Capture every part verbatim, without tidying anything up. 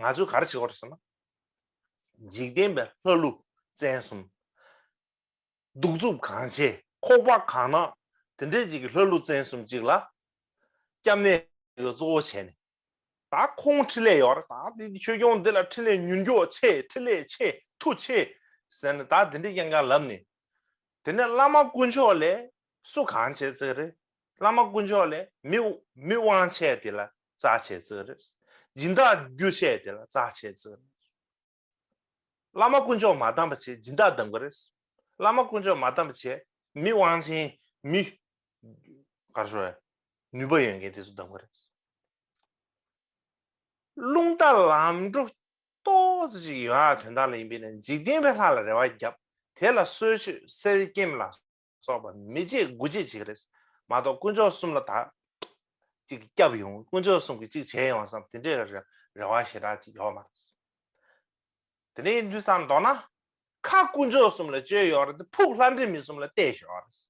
ང་ཚོས་ག་རེ་བྱེད་དགོས་རེད་ཟེར་ན། འཇིག་རྟེན་པའི་ལྷ་ཀླུ་བཙན་གསུམ། གདུག་རྩུབ་གང་བྱེད་ཁོག་པ་གང་ན། དེ་འདྲའི་ཅིག་གི་ལྷ་ཀླུ་བཙན་གསུམ་གཅིག་ལ་སྐྱབས་གནས་གཙོ་བོ་བྱས་ནས། ད་ཁོང་འཕྲིན་ལས་ཡོད་རེད། ད་འདི་ཆོས་སྐྱོང་འདི་ལ་འཕྲིན་ལས་མྱུར་མགྱོགས་ཆེ། འཕྲིན་ལས་ཆེ། མཐུ་ཆེ་ཟེར་ནས་ད་འདི་འདྲའི་རྐྱང་རྐྱང་ལབ་ནས། དེ་ནས་བླ་མ་དཀོན་མཆོག་ལས་སུ་གང་བྱེད་ཅིག་རེད། བླ་མ་དཀོན་མཆོག་ལས་མི་མི་དབང་ཆེ་དེ་ལ་རྩ་ཆེ་ཅིག་རེད། སྦྱིན་བདག་རྒྱུ་ཆེ་དེ་ལ་རྩ་ཆེ་ཅིག་རེད། བླ་མ་དཀོན་མཆོག་མ་བདམས་པ་བྱས་སྦྱིན་བདག་བདམས་དགོས་རེད། བླ་མ་དཀོན་མཆོག་མ་བདམས་པ་བྱས་མི་དབང་ཆེན་མི་ག་རེ་ཞུ་དགོས་རེད། ནུས་པ་ཡོད་མཁན་དེ་ཚོ་བདམས་དགོས་རེད། རླུང་རྟ་ལམ་འགྲོ་ཏོག་ཙམ་ཅིག་ཡོང་ཡ་དོན་དག་ལ་ཡིན་པས་ན། འཇིག་རྟེན་པའི་ལྷ་ལ་རེ་བ་བརྒྱབ། དེ་ལ་གསོལ་མཆོད་གསེར་སྐྱེམས་ལ་སོགས་པ་མི་བརྗེད་དགུ་བརྗེད་བྱེད་ཀྱི་རེད་མ་གཏོགས། དཀོན་མཆོག་གསུམ་ལ་ད་ཅིག་སྐྱབས་ཡོང་། དཀོན་མཆོག་གསུམ་གྱིས་ཅིག་བྱས་ཡོང་བསམ་དེ་འདྲའི་རེ་རེ་བ་ཞེ་དྲག་ཅིག་ཡོད་མ་རེད། དེ་ནས་ཡིན་དུས་བསམ་མདོར་ན། ཁ་དཀོན་མཆོག་གསུམ་ལ་བཅོལ་ཡོད་རེད་དེ། ཕུག་ལྷ་འདྲེ་མི་གསུམ་ལ་གཏད་ཡོད་རེད།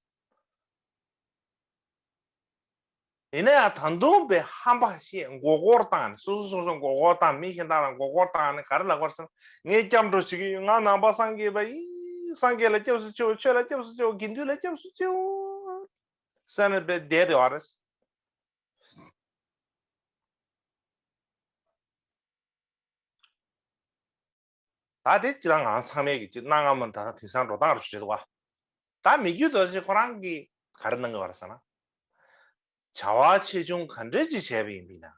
ཡིན་ན་ཡང་ད་དུང་པའི་ཧམ་པ་བཤད། མགོ་སྐོར་བཏང་ནས། སོ་སོ་སོ་སོ་མགོ་སྐོར་བཏང་། མི་གཞན་དག་ལ་མགོ་སྐོར་བཏང་ནས་ག་རེ་ལབ་དགོས་ཟེར་ན། ངས་སྐྱབས་འགྲོ་བྱེད་ཀྱི་ཡོད། ང་ནང་པ་སངས་རྒྱས་པ་ཡིན། སངས་རྒྱས་ལ་སྐྱབས་སུ་མཆིའོ། ཆོས་ལ་སྐྱབས་སུ་མཆིའོ། དགེ་འདུན་ལ་སྐྱབས་སུ་མཆིའོ་ཟེར་ནས་པའི་བསྡད་དེ་ཡོད་རེད། ད་དེ་ཅི་རང་ང་རང་ཚང་མས་ཀྱི་ཅིག་གནའ་སྔ་མོ་ད་དེང་སང་འགྲོ་སྟངས་རུ་བྱེད་འདུག་བ། ད་མི་བསྐྱོད་རྡོ་རྗེ་ཁོ་རང་གིས་ག་རེ་གནང་གི་བ་རེད་ཟེར་ན། བྱ་བ་ཆེ་ཆུང་ག་འདྲས་ཅིག་བྱས་པ་ཡིན་པས་ན།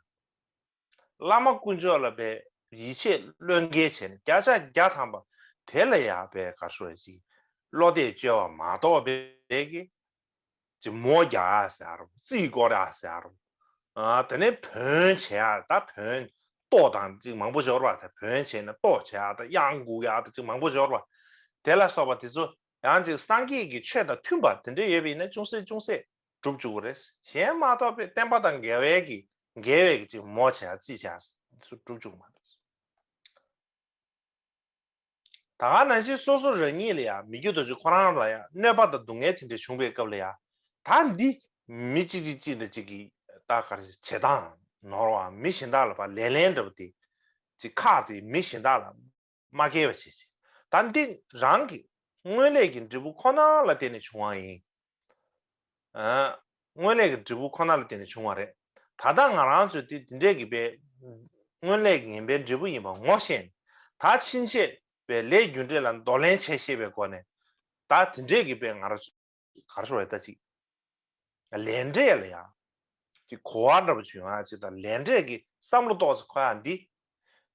བླ་མ་དཀོན་མཆོག་ལ་པའི་ཡིད་ཆེས་བློས་འགེལ་བྱས་ནས་བརྒྱ་ཆ་བརྒྱ་ཐམ་པ་དེ་ལ་ཡང་པའི་ག་རེ་ཞུ་དགོས་རེད། ཅིག་བློ་གཏད་བཅོལ་བ་མ་གཏོགས་པའི་གི་ཅིག་མོ་རྒྱག་ཡ་ཟེར་རོ། རྩིས་སྐོར་ཡ་ཟེར་རོ། ཨ། དེ་ནས་བོན་བྱེད་ཡ། ད་བོན་ལྟོ་དང་ཅིག་མང་པོ་འབྱོར་བ། དེ་བོན་བྱས་ནས་ལྟོ་བྱེད་ཡ་དང་གཡང་འགུག་ཡ་དང་ཅིག་མང་པོ་འབྱོར་བ། དེ་ལ་སོགས་པ་དེ་ཚོ་ཡང་ཅིག་སངས་རྒྱས་ཀྱི་ཆོས་དང་མཐུན་པ་དེ་འདྲ་ཡོད་པ་ཡིན་ན་ཅུང་ཟད་ཅུང་ཟད་འགྲུབ་བཅུག་གི་རེད། གཞན་མ་གཏོགས་པའི་བསྟན་པ་དང་འགལ་བའི་གི་འགལ་བའི་གི་ཅིག་མོ་བྱེད་ཡ་རྩིས་བྱེད་ཡ་འགྲུབ་བཅུག་མ་རེད། ད་ག་ནང་བཞིན་སོ་སོ་རང་ཉིད་ལ་ཡང་མི་བསྐྱོད་རྡོ་རྗེ་ཁོ་རང་ལ་ཡང་གནོད་པ་དང་སྡུག་བསྔལ་དེ་འདྲ་བྱུང་བའི་སྐབས་ལ་ཡང་། ད་འདི་མི་གཅིག་གཅིག་གཅིག་དང་གཅིག་གིས་ད་ག་རེ་བྱེད་སྟངས་ནོར་བ། མི་གཞན་དག་ལ་ཕར་ལེ་ལན་འདྲ་པོ་དེ་གཅིག་ཁག་དེ་མི་གཞན་དག་ལ་མ་སྐྱེལ་བ་བྱེད་ཅིག་ད་འདི་རང་གི་སྔོན་ལས་ཀྱི་འབྲས་བུ་ཁོ་ན་ལ་བརྟེན་ནས་བྱུང་བ་ཡིན། ཨ། སྔོན་ལས་ཀྱི་འབྲས་བུ་ཁོ་ན་ལ་བརྟེན་ནས་བྱུང་བ་རེད། ད་ལྟ་ང་རང་ཚོས་དེ་འདི་འདྲས་ཀྱི་པའི་སྔོན་ལས་ཀྱི་ངན་པའི་འབྲས་བུ་ཡིན་པ་ངོ་ཤེས་ནས། ད་ཕྱིན་ཆད་པའི་ལས་རྒྱུ་འབྲས་ལ་འདོར་ལེན་བྱེད་ཤེས་པའི་སྒོ་ནས། ད་དེ་འདྲས་ཀྱི་པའི་ང་རང་ཚོ་ག་རེ་ཞུ་དགོས་རེད། ད་ཅིག་ལས་འབྲས་ལ་ཡང་ཅིག་གོ་བ་འདྲ་པོ་བྱུང་ཡ་ཅིག་དང་། ལས་འབྲས་ཀྱི་བསམ་བློ་ཏོག་ཙམ་འཁོར་ཡ་འདི།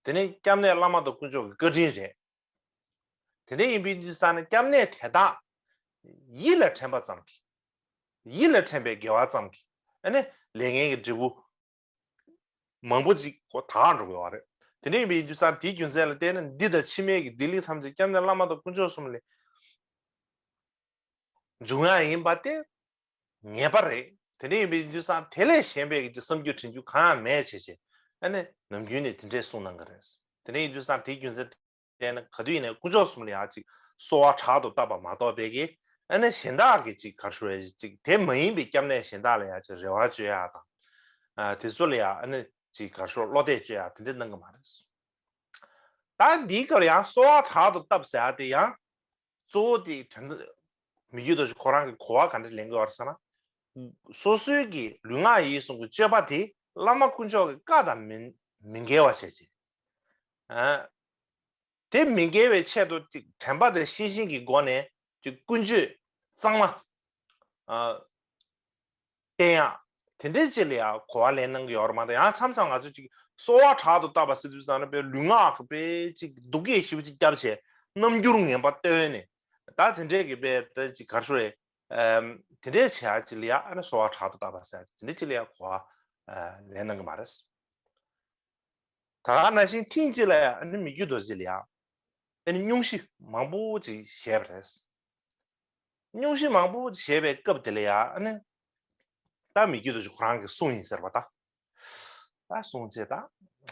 དེ་ནི་སྐྱབས་གནས་བླ་མ་དང་དཀོན་མཆོག་གི་བཀའ་དྲིན་རེད། དེ་འདྲ་ཡིན་པའི་དུས་ཙང་ནས་སྐྱབས་གནས་དེ་དག་ཡིད་ལ་དྲན་པ་ཙམ་གྱིས། ཡིད་ལ་དྲན་པའི་དགེ་བ་ཙམ་གྱིས་ཨ་ནི་ལས་ངན་གྱི་འབྲས་བུ་མང་པོ་ཅིག་གོ་དག་འགྲོ་དགོས་པ་རེད། དེ་འདྲ་ཡིན་པའི་དུས་ཙང་དེའི་རྒྱུ་མཚན་ལ་བརྟེན་ནས་འདི་དང་ཕྱི་མའི་གི་བདེ་ལེགས་ཐམས་ཅད་སྐྱབས་གནས་བླ་མ་དང་དཀོན་མཆོག་གསུམ་ལས་འབྱུང་ཡ་ཡིན་པ་དེ་ངེས་པ་རེད། དེ་འདྲ་ཡིན་པའི་དུས་ཙང་དེ་ལས་གཞན་པའི་གི་བསམ་རྒྱུ་དྲན་རྒྱུ་གང་ཡང་མེད་བྱས་བྱས། ཨ་ནི་ནམ་རྒྱུན་ནས་དེ་འདྲས་གསུངས་གནང་གི་རེད། དེ་འདྲ་ཡིན་དུས་ཙང་དེའི་རྒྱུ་མཚན་བལྟས་ན་ག་དུས་ཡིན་ནའི་དཀོན་མཆོག་གསུམ་ལ་ཡང་ཅིག་གསོལ་བ་དྲག་ཏུ་བཏབ་པ་མ་གཏོགས་པའི་གི་ཨ་ནི་གཞན་དག་གི་ཅིག་ག་རེ་ཞུ་དགོས་རེད། ཅིག་དེ་མ་ཡིན་པའི་སྐྱབས་གནས་གཞན་དག་ལ་ཡང་ཅིག་རེ་བ་བཅོལ་ཡ་དང་། ཨ། དེ་ཚོ་ལ་ཡང་ཨ་ནི་ཅིག་ག་རེ་ཞུ་བློ་གཏད་བཅོལ་ཡ་དེ་འདྲ་གནང་གི་མ་རེད། ད་འདིའི་སྐབས་ལ་ཡང་གསོལ་བ་དྲག་ཏུ་བཏབ་ཟེར་ཡ་དེ་ཡང་གཙོ་བོ་དེ་དོན་དུ་མི་བསྐྱོད་རྡོ་རྗེ་ཁོ་རང་གིས་གོ་བ་ག་འདྲ་ལེན་དགོས་པ་རེད་ཟེར་ན། སོ་སོའི་གི་ལུས་ངག་ཡིད་གསུམ་གྱི་སྤྱོད་པ་དེ་བླ་མ་དཀོན་མཆོག་གི་བཀའ་དང་མི་མི་འགལ་བ་བྱས་བྱས། ཨ། དེ་མི་འགལ་བའི་ཆེད་དུ་ཅིག་དྲན་པ་དང་ཤེས་བཞིན་གྱི་སྒོ་ནས་ཅིག་ཀུན་སྤྱོད་གཙང་མ། ཨ། བསྟེན་ཡག་དེ་འདྲའི་ཅིག་ལ་ཡང་གོ་བ་ལེན་གནང་གི་ཡོད་རེད་མ་གཏོགས། ཡང་མཚམས་མཚམས་ང་ཚོས་ཅིག་གསོལ་བ་དྲག་ཏུ་བཏབ་པ་ཟེར་དུས་ཙང་ནས་པའི་ལུས་ངག་གི་པའི་ཅིག་སྡུག་སྐད་ཞེ་པོ་ཅིག་བརྒྱབ་བྱས་རྣམ་འགྱུར་ངན་པ་སྟོན་ནས། ད་དེ་འདྲའི་གི་པའི་ད་ཅིག་ག་རེ་ཞུ་རེད། ཨམ། དེ་འདྲའི་བྱེད་ཡག་ཅིག་ལ་ཡང་ཨ་ནི་གསོལ་བ་དྲག་ཏུ་བཏབ་པ་ཟེར་དེ་འདྲའི་ཅིག་ལ་ཡང་གོ་བ་ལེན་གནང་གི་མ་རེད། ད་ག་ནང་བཞིན་ཐེངས་གཅིག་ལ་ཡང་ཨ་ནི་མི་བསྐྱོད་རྡོ་རྗེ་ལ་ཡང་ཨ་ནི་སྙུང་གཞི་མང་པོ་ཅིག་བཞེས་པ་རེད། སྙུང་གཞི་མང་པོ་ཅིག་བཞེས་པའི་སྐབས་དེ་ལ་ཡང་ཨ་ནི་ད་མི་བསྐྱོད་རྡོ་རྗེ་ཁོ་རང་གི་གསུང་ཡིན་ཟེར་བ་ད། ད་གསུང་བྱས་ད་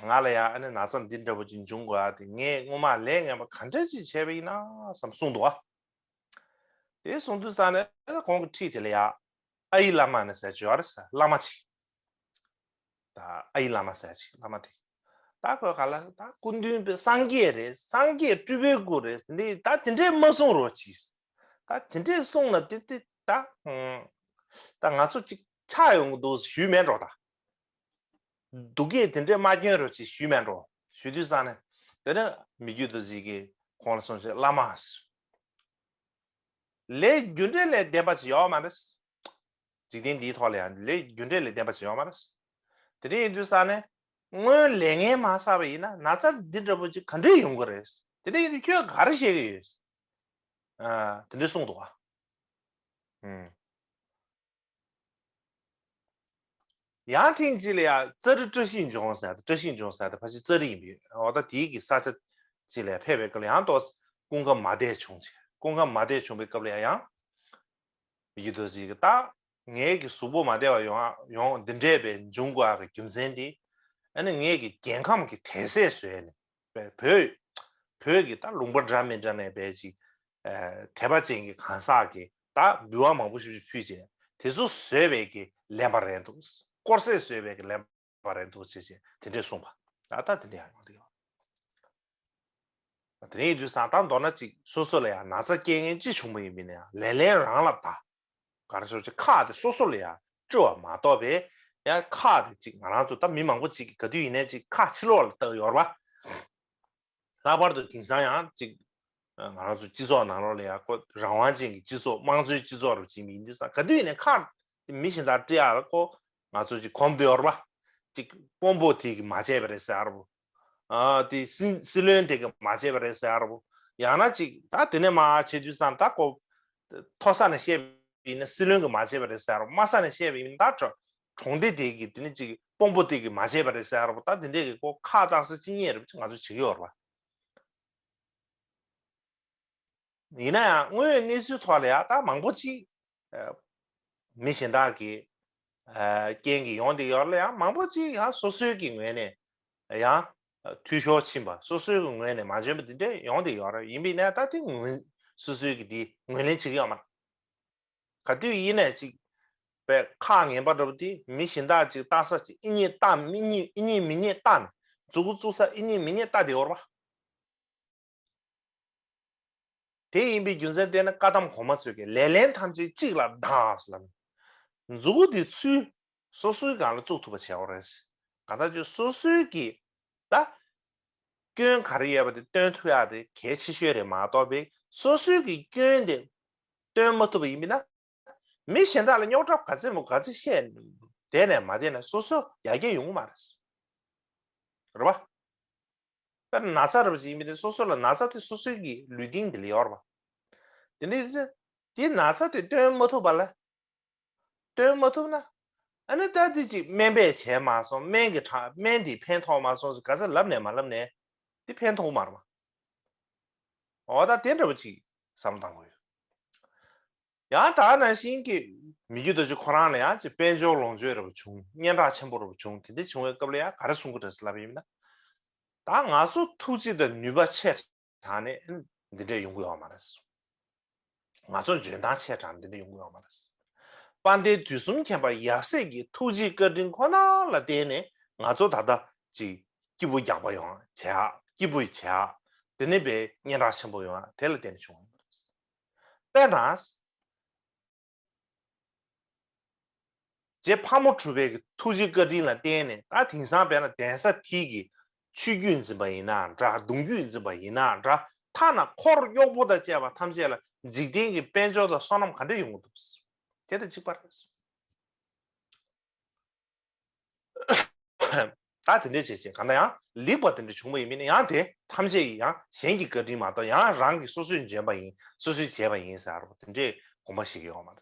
ང་ལ་ཡང་ཨ་ནི་ན་ཚ་འདི་འདྲ་པོ་ཅིག་འབྱུང་དགོས་ཡ་དེ་ངས་སྔོན་མ་ལས་ངན་པ་ག་འདྲ་ཅིག་བྱས་པ་ཡིན་ན་བསམ་གསུངས་འདུག་བ། དེ་གསུང་དུས་ཙ་ནས་ཁོང་གི་འཁྲིས་དེ་ལ་ཡ་ཨའི་བླ་མ་ནི་ཟེར་ཅིག་ཡོད་རེད་ཟེར། བླ་མ་ཅིག་ད་ཨའི་བླ་མ་ཟེར་ཅིག་བླ་མ་དེ། ད་ཁོས་ག་ལ་ད་སྐུ་མདུན་པའི་སངས་རྒྱས་རེད། སངས་རྒྱས་སྤྲུལ་པའི་སྐུ་རེད། འདི་ད་དེ་འདྲས་མ་གསུང་རོགས་གྱིས། ད་དེ་འདྲས་གསུང་ན་དེ་དེ་ད་ཨང་། ད་ང་ཚོ་གཅིག་ཆགས་ཡོང་གི་འདུག་ཞུས་མེད་འགྲོ་ད། སྡུག་སྐད་དེ་འདྲས་མ་སྐྱོན་རོགས་གྱིས་ཞུས་མེད་འགྲོ། ཞུ་དུས་ཙང་ནས་དེ་ནས་མི་རྒྱུད་དུ་ཅིག་གིས་ཁོང་ལ་གསུངས་བྱས། བླ་མ། ལས་རྒྱུ་འབྲས་ལས་བདེན་པ་ཅིག་ཡོད་མ་རེད། འཇིག་རྟེན་འདིའི་ཐོག་ལ་ཡང་ལས་རྒྱུ་འབྲས་ལས་བདེན་པ་ཅིག་ཡོད་མ་རེད། དེ་འདྲ་ཡིན་དུས་ཙང་ནས་སྔོན་ལས་ངན་མ་བསགས་པ་ཡིན་ན་ན་ཚ་འདི་འདྲ་པོ་ཅིག་ག་འདྲས་ཡོང་གི་རེད། དེ་འདྲ་ཡིན་དུས་ཁྱོད་ག་རེ་བཤད་ཀྱི་ཡོད། ཨ། དེ་འདྲ་གསུངས་འདུག་ག་ཨུམ། ཡང་ཐེངས་གཅིག་ལ་ཡང་ཙཱ་རི་བཀྲ་ཤིས་ལྗོངས་ཟེར་ཏེ། བཀྲ་ཤིས་ལྗོངས་ཟེར་ཏེ་ཕལ་ཆེར་ཙཱ་རི་ཡིན་པས། འོ་ད་དེའི་གི་ས་ཆ་གཅིག་ལ་ཕེབས་པའི་སྐབས་ལ་ཡང་ཏོག་ཙམ་ཀུན་དགའ་མ་བདེ་བྱུང་བྱས། ཀུན་དགའ་མ་བདེ་བྱུང་བའི་སྐབས་ལ་ཡང་ཡང་མི་རྒྱུད་དོ་ཟིག་གི་ད་ངའི་གི་གཟུགས་པོ་མ་བདེ་བ་ཡོང་ཡོང་འདི་འདྲས་པའི་འབྱུང་དགོས་ཡག་གི་རྒྱུ་མཚན་དེ། ཨ་ནི་ངའི་གི་རྒྱལ་ཁམས་ཀྱི་དད་སེམས་བཟོས་ནས་བོད་བོད་ཀྱི་ད་ལུང་པ་འདྲ་མི་འདྲ་ནས་བས་ཅིག་དད་པ་ཅན་གྱི་གང་ཟག་གིས་ད་འབུལ་བ་མང་པོ་ཞིག་ཕུལ་བྱས། དེ་ཚོ་བཟོས་པའི་གི་ལན་པ་རེད་འདུག། དཀོར་ཟས་བཟོས་པའི་གི་ལན་པ་རེད་འདུག་ཅེས་བྱས་དེ་འདྲས་གསུངས་པ། ད་ལྟ་དེ་འདྲས་ཡང་ཡོང་གི་ཡོད། དེ་ནས་ཡིན་དུས་ཙང་ད་མདོར་ན་ཅིག་སོ་སོ་ལ་ཡང་ན་ཚ་སྐྱེ་མཁན་ཅི་བྱུང་བ་ཡིན་མིན་ན་ཡང་ལན་ལན་རང་ལ་ད་ག་རེ་ཟེར་ཅིག་ཁག་དེ་སོ་སོ་ལ་ཡང་དཀྲི་བ་མ་གཏོགས་པས། ཡང་ཁག་དེ་ཅིག་ང་རང་ཚོ་ད་མི་མང་པོ་ཅིག་གིས་ག་དུས་ཡིན་ནའི་ཅིག་ཁག་ཕྱི་ལོགས་ལ་བཏགས་ཡོད་རེད་པ། ལྷག་པར་དུ་དེང་སང་ཡང་ཅིག་ང་རང་ཚོ་སྤྱི་ཚོགས་ནང་ལོགས་ལ་ཡང་ཁོ་རང་དབང་ཅན་གྱི་སྤྱི་ཚོགས་དམངས་གཙོའི་སྤྱི་ཚོགས་རུ་ཕྱིན་པ་ཡིན་དུས་ཙང་ག་དུས་ཡིན་ནའི་ཁག་དེ་མི་གཞན་དག་དཀྲི་ཡག་ལ་ཁོ་ང་ཚོ་ཅིག་གོམས་བསྡད་ཡོད་རེད་པ། ཅིག་དཔོན་པོ་དེ་གིས་མ་བྱས་པ་རེད་ཟེར་ཡག་རེད་པོ། ཨ་དེ་སྲིད་སྲིད་བློན་དེ་གིས་མ་བྱས་པ་རེད་ཟེར་ཡག་རེད་པོ། ཡང་ན་ཅིག་ད་དེ་ནས་མར་བྱེད་དུས་ཙང་ད་ཁོ་མཐོ་ས་ནས་བཤད་པ་ཡིན་ན་སྲིད་བློན་གྱིས་མ་བྱས་པ་རེད་ཟེར་ཡག་རེད་པོ། དམའ་ས་ནས་བཤད་པ་ཡིན་ན་ད་གྲོང་སྡེ་དེ་གི་དེ་ནས་ཅིག་དཔོན་པོ་དེ་གིས་མ་བྱས་པ་རེད་ཟེར་ཡག་རེད་པོ། ད་དེ་འདྲས་ཀྱི་ཁོ་ཁག་བཏགས་ས་ཅི་ཉེ་རེད་པ་ཅིག་ང་ཚོ་བྱེད་ཀྱི་ཡོད་རེད་པ། ཡིན་ན་ཡང་དངོས་ཡོད་གནས་ཚུལ་ཐོག་ལ་ཡང་ད་མང་པོ་ཅིག་ཨ་མི་གཞན་དག་གི་ཨ་རྐྱེན་གྱིས་ཡོང་བསྡད་ཡོད་རེད་ལ། ཡང་མང་པོ་ཅིག་ཡང་སོ་སོའི་གི་ངོས་ནས་ཡང་འཐུས་ཤོར་ཕྱིན་པ། སོ་སོའི་གི་ངོས་ནས་མ་འཇོན་པ་དེ་འདྲས་ཡོང་བསྡད་ཡོད་རེད། ཡིན་པས་ན་ད་དེ་ངོས་སོ་སོའི་གི་དེ་ངོས་ལེན་བྱེད་ཀྱི་ཡོད་མ་རེད། ག་དུས་ཡིན་ནའི་ཅིག་པའི་ཁག་ངན་པ་འདྲ་པོ་དེ་མི་གཞན་དག་ཅིག་བཏགས་ས་ཅིག་ཨི་ཉེས་བཏགས་མི་ཉེས་ཨི་ཉེས་མི་ཉེས་བཏགས་ནས་མཛུ་གུ་བཙུགས་ས་ཨི་ཉེས་མི་ཉེས་བཏགས་བསྡད་ཡོད་རེད་པ། དེ་ཡིན་པའི་རྒྱུ་མཚན་བརྟེན་ནས་བཀའ་གདམས་གོང་མ་ཚོས་ཀྱི་ལེ་ལན་ཐམས་ཅད་གཅིག་ལ་གདགས་ལབ་ནས། མཛུ་གུ་དེ་ཚུར་སོ་སོའི་སྒང་ལ་བཙུགས་ཐུབ་པ་བྱེད་དགོས་རེད། གང་ལྟར་ཅིག་སོ་སོའི་གི་ད་སྐྱོན་ག་རེ་ཡོད་པ་དེ་སྟོན་ཐུབ་ཡག་དེ་གལ་ཆེ་ཤོས་རེད་མ་གཏོགས་པའི་སོ་སོའི་གི་སྐྱོན་དེ་སྟོན་མ་ཐུབ་པ་ཡིན་པས་ན། མི་གཞན་དག་ལ་རྙོག་དྲ་ག་ཚད་མོ་ག་ཚད་བཤད་བསྡད་ནས་མ་བསྡད་ན་སོ་སོ་ཡར་རྒྱས་ཡོང་གི་མ་རེད། རེད་པ། དཔེར་ན་ན་ཚ་རབ་ཅིག་ཡིན་པ་དེ་སོ་སོ་ལ་ན་ཚ་དེ་སོ་སོའི་གི་ལུས་རྟེན་དེ་ལ་ཡོད་རེད་པ། དེ་འདྲ་ཡིན་ཙང་དེ་ན་ཚ་དེ་སྟོན་མ་ཐུབ་པ་ལ། སྟོན་མ་ཐུབ་ན། ཨ་ནི་ད་དེ་ཅིག་སྨན་པས་བྱས་མ་སོང་། སྨན་གྱི་དྲག་སྨན་དེ་ཕན་ཐོགས་མ་སོང་ཟེར་ག་ཚོད་ལབ་ནས་མ་ལབ་ནས་དེ་ཕན་ཐོགས་མ་རེད་པ། འོ་ད་དེ་འདྲ་པོ་ཅིག་བསམ་བློ་བཏང་དགོས་ཡོད། ཡང་ད་ནང་བཞིན་གྱི་མི་རྒྱུད་རྡོ་རྗེ་ཁོ་རང་ལ་ཡང་ཅིག་དཔལ་འབྱོར་ལོངས་སྤྱོད་རབ་བྱུང་། སྙན་གྲགས་ཆེན་པོ་རབ་བྱུང་། དེ་འདྲ་བྱུང་བའི་སྐབས་ལ་ཡང་ག་རེ་གསུང་གི་རེད་ཟེར་ལབ་པ་ཡིན་ན། ད་ང་ཚོ་ཐུགས་རྗེ་དང་ནུས་པ་ཆེ་དྲགས་ནས་འདི་འདྲས་ཡོང་གི་ཡོད་མ་རེད། ང་ཚོ་འཇོན་ཐང་ཆེ་དྲགས་འདི་འདྲས་ཡོང་གི་ཡོད་མ་རེད། དཔལ་ལྡན་དུས་གསུམ་མཁྱེན་པ་ཡབ་སྲས་ཀྱི་ཐུགས་རྗེ་བཀའ་དྲིན་ཁོ་ན་ལ་བརྟེན་ནས་ང་ཚོ་ད་ལྟ་ཅིག་སྐྱིད་པོ་རྒྱག་པ་ཡོང་བྱེད་ཡག་སྐྱིད་པོ་བྱེད་ཡག་དེ་ནས་པའི་སྙན་གྲགས་ཆེན་པོ་ཡོང་ཡག་དེ་ལ་བརྟེན་ནས་བྱུང་བ་ཡིན་པ་རེད། དཔེར་ན། རྗེ་ཕག་མོ་གྲུ་པའི་གི་ཐུགས་རྗེ་བཀའ་དྲིན་ལ་བརྟེན་ནས་ད་དེང་སང་དཔེར་ན་གདན་ས་དེ་གི་ཆོས་བརྒྱུད་འཛིན་པ་ཡིན་ན་འདྲ། གདུང་རྒྱུད་འཛིན་པ་ཡིན་ན་འདྲ། ཐ་ན་འཁོར་གཡོག་པོ་དང་བཅས་པ་ཐམས་ཅད་ལ་འཇིག་རྟེན་གྱི་དཔལ་འབྱོར་དང་བསོད་ནམས་ག་འདྲ་ཡོང་གི་འདུག་དེ་དང་གཅིག་པ་རེད། ད་དེ་འདྲས་བྱས་བྱས་གང་ལྟར་ཡང་ལེགས་པ་དེ་འདྲ་བྱུང་བ་ཡིན་མིན་ཡང་དེ་ཐམས་ཅད་ཡིན། ཡང་གཞན་གྱི་བཀའ་དྲིན་མ་གཏོགས། ཡང་རང་གི་སོ་སོས་འཇོན་པ་ཡིན། སོ་སོས་བྱས་པ་ཡིན་ཟེར་བ་དེ་འདྲས་དགོངས་པ་བཞེས་ཀྱི་ཡོད་མ་རེད།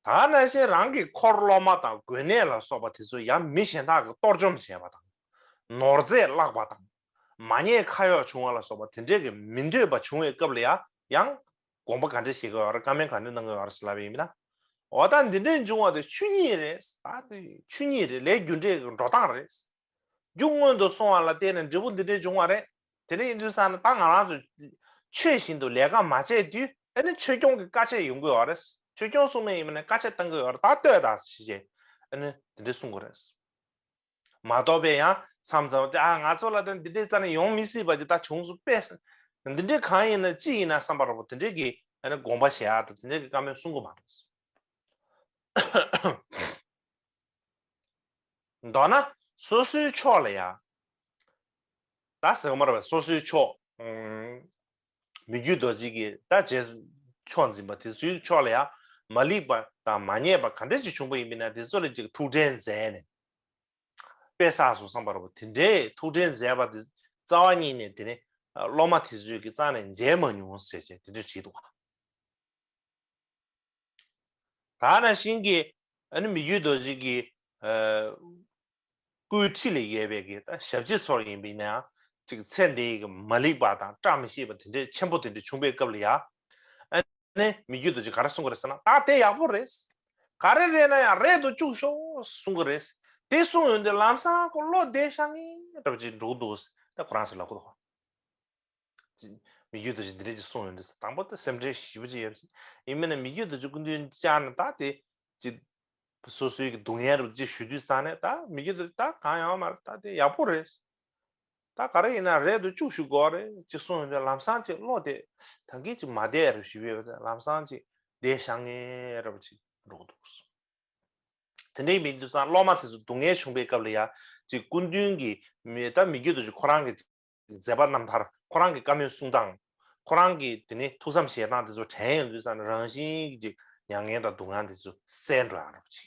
ད་ནང་བཞིན་རང་གི་འཁོར་སློབ་མ་དང་དགོན་གནས་ལ་སོགས་པ་དེ་ཚོ་ཡང་མི་གཞན་དག་གིས་གཏོར་བཅོམ་བྱས་པ་དང་། ནོར་རྫས་བརླགས་པ་དང་། མ་ཉེས་ཁ་གཡོགས་བྱུང་བ་ལ་སོགས་པ་དེ་འདྲས་ཀྱི་མི་འདོད་པ་བྱུང་བའི་སྐབས་ལ་ཡང་ཡང་དགོངས་པ་ག་འདྲས་བཞེས་ཀྱི་ཡོད་རེད། བཀའ་མོལ་ག་འདྲས་གནང་གི་ཡོད་རེད་ཟེར་ལབ་པ་ཡིན་ན། འོ་ད་འདི་འདྲས་འབྱུང་བ་དེ་ཆོས་ཉིད་རེད། ད་དེ་ཆོས་ཉིད་རེད། ལས་རྒྱུ་འབྲས་ཀྱི་འགྲོ་སྟངས་རེད། རྒྱུ་སྔོན་དུ་སོང་བ་ལ་བརྟེན་ནས་འབྲས་བུ་འདི་འདྲས་འབྱུང་བ་རེད། དེ་འདྲ་ཡིན་དུས་ཙང་ནས་ད་ང་རང་ཚོ་ཆོས་བཞིན་དུ་ལས་ཀ་མ་བྱས་དུས་ཨ་ནི་ཆོས་སྐྱོང་གི་བཀའ་ཆད་ཡོང་གི་ཡོད་རེད། ཆོས་སྐྱོང་སྲུང་མ་ཡིན་པ་ནས་བཀའ་ཆད་བཏང་གི་ཡོད་རེད། ད་ལྟོས་དང་ཞེས་བྱས་ཨ་ནི་འདི་འདྲས་གསུང་གི་རེད། མ་གཏོགས་པའི་ཡང་མཚམས་མཚམས་དེ་ཨ་ང་ཚོ་ལ་ད་འདི་འདྲའི་རྩ་ནས་ཡོང་མི་སྲིད་པ་དེ་ད་བྱུང་སོང་པས། འདི་འདྲའི་གང་ཡིན་ན་ཅི་ཡིན་ན་བསམ་པ་རོ་པོ་དེ་འདྲའི་གི་ཨ་ནི་དགོངས་པ་བཞེས་ཡག་དང་དེ་འདྲའི་གི་བཀའ་མོལ་གསུང་གི་མ་རེད། མདོར་ན་སོ་སོའི་ཕྱོགས་ལ་ཡ། ད་ཟེར་གི་མ་རེད་པས། སོ་སོའི་ཕྱོགས། ཨུམ། མི་བསྐྱོད་རྡོ་རྗེ་གི་ད་རྗེས་ཕྱོགས་འཛིན་པ་དེ་ཚོའི་ཕྱོགས་ལ་ཡ། མ་ལེགས་པ་དང་མ་ཉེས་པ་ག་འདྲ་ཅིག་བྱུང་པ་ཡིན་པ་ཡིན་ན་དེ་ཚོ་ལ་ཅིག་ཐུགས་ཁྲལ་མཛད་ནས། དཔེ་བསགས་སོང་བསམ་པ་རེད་པ། དེ་འདྲའི་ཐུགས་ཁྲལ་མཛད་པ་དེ་རྩ་བ་ཉིད་ནས་དེ་ནི་སློབ་མ་དེ་ཚོས་ཀྱི་རྩ་ནས་མཇལ་མ་མྱོང་ཟེར་བྱས་དེ་འདྲ་བྲིས་འདུག་ག། ད་ནང་བཞིན་གྱི་ཨ་ནི་མི་བསྐྱོད་རྡོ་རྗེ་གི་ཨ་སྐུའི་འཁྲིས་ལ་ཡོད་པའི་གི་ད་ཞབས་ཕྱི་ཚོར་ཡིན་པ་ཡིན་ན་ཡང་ཅིག་ཚེ་འདིའི་གི་མ་ལེགས་པ་དང་བཀྲ་མི་ཤིས་པ་དེ་འདྲའི་ཆེན་པོ་དེ་འདྲ་བྱུང་པའི་སྐབས་ལ་ཡ། ཨ་ནི་མི་བསྐྱོད་རྡོ་རྗེ་ག་རེ་གསུང་གི་རེད་ཟེར་ན། ད་དེ་ཡག་པོ་རེད། ག་རེ་རེད་ན་ཡང་རེད་དུ་བཅུག་ཤོག་གསུང་གི་རེད། དེ་གསུང་ཡོང་དུས་ལམ་སང་ཁོ་བློ་བདེ་ཤག་ངེས་འདྲ་པོ་ཅིག་འགྲོ་གི་འདུག་ད་ཁོ་རང་ཚོ་ལབ་གི་འདུག་མི་བསྐྱོད་རྡོ་རྗེ་འདི་འདྲས་ཅིག་གསུངས་ཡོང་དུས་དང་པོ་དེ་སེམས་ཁྲལ་ཞེ་པོ་ཅིག་ཡོད་པ་ཅིག་ཡིན་མིན་ན། མི་བསྐྱོད་རྡོ་རྗེ་སྐུ་མདུན་བཅར་ནས་ད་དེ་ཅིག་སོ་སོའི་གི་སྡུག་བསྔལ་རུ་ཅིག་ཞུ་དུས་ཙང་ནས་ད་མི་བསྐྱོད་རྡོ་རྗེ་ད་གང་ཡོང་མ་རེད། ད་དེ་ཡག་པོ་རེད། ད་ག་རེ་ཡིན་ན་རེད་དུ་བཅུག་ཞུ་དགོས་རེད་ཅིག་གསུངས་ཡོང་དུས་ལམ་སང་ཅིག་བློ་དེ་ད་གིན་ཅིག་མ་བདེ་རུ་ཞུ་ཡོད་པ་དེ་ལམ་སང་ཅིག་བདེ་ཤག་ངེས་འདྲ་པོ་ཅིག་འགྲོ་གི་འདུག་དེ་འདྲའི་མི་འདུག་ཙང་སློབ་མ་དེ་ཚོ་སྡུག་བསྔལ་བྱུང་པའི་སྐབས་ལ་ཡ་ཅིག་སྐུ་མདུན་གྱི་མི་ད་མི་བསྐྱོད་རྡོ་རྗེ་ཁོ་རང་གི་མཛད་པ་རྣམ་ཐར། ཁོ་རང་གི་བཀའ་མོལ་གསུང་སྟངས། ཁོ་རང་གི་དེ་ནི་ཐུགས་བསམ་བཞེས་སྟངས་དེ་ཚོ་དྲན་ཡོང་དུས་ཙང་ནས་རང་བཞིན་གྱི་ཅིག་མྱ་ངན་དང་སྡུག་བསྔལ་དེ་ཚོ་སེལ་འགྲོ་ཡག་འདྲ་པོ་ཅིག་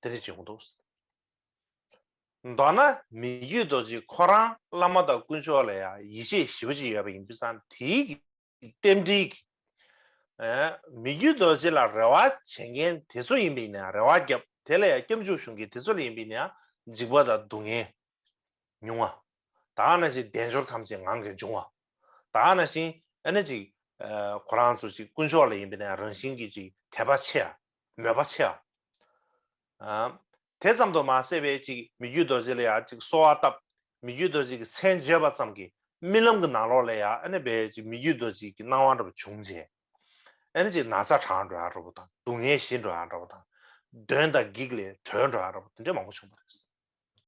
དེ་འདྲ་བྱེད་ཀྱི་འདུག་མདོར་ན་མི་བསྐྱོད་རྡོ་རྗེ་ཁོ་རང་བླ་མ་དང་དཀོན་མཆོག་ལ་ཡ་ཡིད་ཆེས་ཞེ་པོ་ཅིག་ཡོད་པ་ཡིན་དུས་ཙང་དེའི་གི་རྟེན་འབྲེལ་གྱི། ཨ། མི་བསྐྱོད་རྡོ་རྗེ་ལ་རེ་བ་བྱེད་མཁན་དེ་ཚོ་ཡིན་པ་ཡིན་ན་རེ་བ་བརྒྱབ། དེ་ལ་ཡང་སྐྱབས་འཇུག་ཞུ་མཁན་དེ་ཚོ་ལ་ཡིན་པ་ཡིན་ན་ཡང་འཇིགས་པ་དང་སྡུག་བསྔལ་མྱོང་བ། ད་ག་ནང་བཞིན་དལ་འབྱོར་ཐམས་ཅད་ངང་གིས་འབྱུང་བ། ད་ག་ནང་བཞིན་ཨ་ནི་ཅིག་ཨ། ཁོ་རང་ཚོ་ཅིག་དཀོན་མཆོག་ལ་ཡིན་པ་ཡིན་ན་ཡང་རང་བཞིན་གྱིས་ཅིག་དད་པ་ཆེ་བ། མོས་པ་ཆེ་བ། ཨ། དེ་ཙམ་དུ་མ་ཟད་པའི་ཅིག་མི་བསྐྱོད་རྡོ་རྗེ་ལ་ཡང་ཅིག་གསོལ་བ་བཏབ། མི་བསྐྱོད་རྡོ་རྗེ་གི་མཚན་བརྗོད་པ་ཙམ་གྱིས་རྨི་ལམ་གྱི་ནང་ལོགས་ལ་ཡང་ཨ་ནི་བས་ཅིག་མི་བསྐྱོད་རྡོ་རྗེ་གི་སྣང་བ་འདྲ་པོ་བྱུང་རྗེས། ཨ་ནི་ཅིག་ན་ཚ་དྲག་འགྲོ་ཡག་འདྲ་པོ་དང་སྡུག་བསྔལ་ཞི་འགྲོ་ཡག་འདྲ་པོ་དང་། གདོན་དང་བགེགས་ལས་གྲོལ་འགྲོ་ཡག་འདྲ་པོ་དེ་འདྲས་མང་པོ་བྱུང་བ་རེད།